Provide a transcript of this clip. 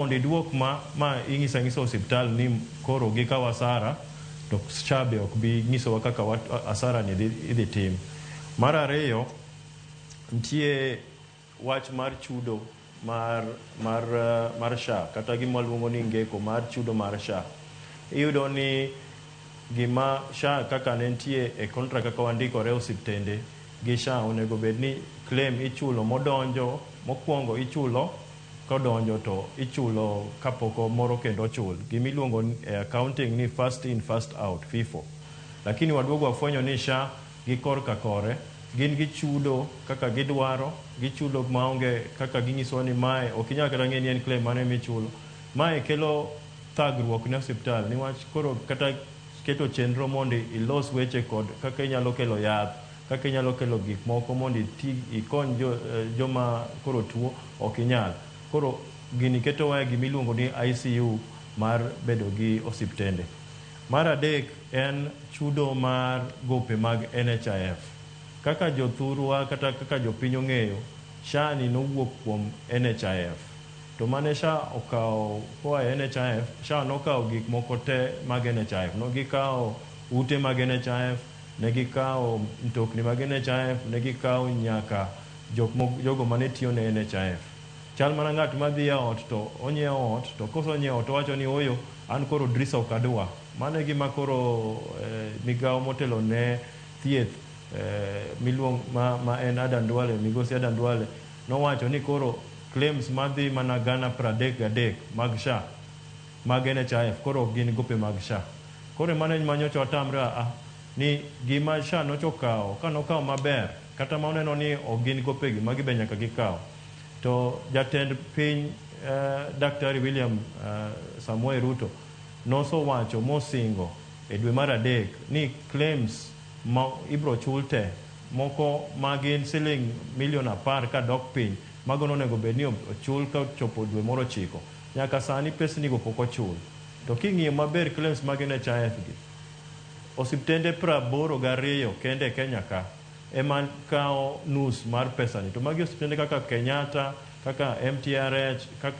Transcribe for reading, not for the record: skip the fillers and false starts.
Mondo iduok ma ing'iso ang'isa osiptal ni koro gikawo asara to SHA be ok bi nyisowa kaka asara ni idhi tim. Mar ariyo, nitie wach mar chudo mar SHA kata gima waluongo ni ngeko mar chudo mar SHA. Iyudo ni gima SHA kaka ne nitie e contract kaka wandikore osiptende gi SHA, onego bed ni claim ichulo modonjo mokwongo, ichulo kodonjo to ichulo kapok moro kendo ochul. Gimiluongo e accounting ni first in, first out, FIFO. Lakini waduogo wafwenyo ni SHA gi korka kore gin gichudo kaka gidwaro, gichudo maonge kaka ginyisowa ni mae ok inyal kata ng'e ni en claim mane michulo. Mae kelo thagruok ne osiptal niwach koro kata keto chenro mondo ilos weche kod kaka inyalo kelo yath, kaka inyalo kelo gik moko mondo iti ikony joma koro tuo, ok inyal. Koro gini ketowa e gimiluongo ni ICU mar bedo gi osiptende. Mar adek en chudo mar gope mag NHIF. Kaka jothurwa kata kaka jopiny ong'eyo, SHA ni nowuok kuom NHIF. To mane SHA okawo koa e NHIF, SHA nokawo gik moko te mag NHIF. No gikawo ute mag NHIF, ne gikawo mtokni mag NHIF, ne gikawo nyaka jogo mane tiyo ne NHIF. Chal mana ng'at madhi e ot to onyiewo ot, to kosenyiewo ot owacho ni oyo, an koro drisa ok adwa. Mano e gima koro migawo motelo ne thieth miluong ma en Adan Duale, migosi Adan Duale nowacho ni koro claims madhi mana 33,000 mag SHA mag NHIF koro ok gin gope mag SHA. Koro mano ema nyocha watamre a ni gima SHA nyocha okawo ka nokawo maber kata ma oneno ni ok gin gopegi magi be nyaka gikaw. To jatend piny Daktari William Samoei Ruto nosewacho mosingo e dwe mar adek ni claims ma ibro chul te moko ma gin siling milion 10 kadok piny, mago nonego bed ni ochul kochopo dwe mar 9. Nyaka sani pesnigo pok ochul. To king'iyo maber claims mag NHIF gi, osiptende 82 kende e Kenya ka ema kawo nus mar pesani. To magi osiptende kaka Kenyatta, kaka MTRH, kaka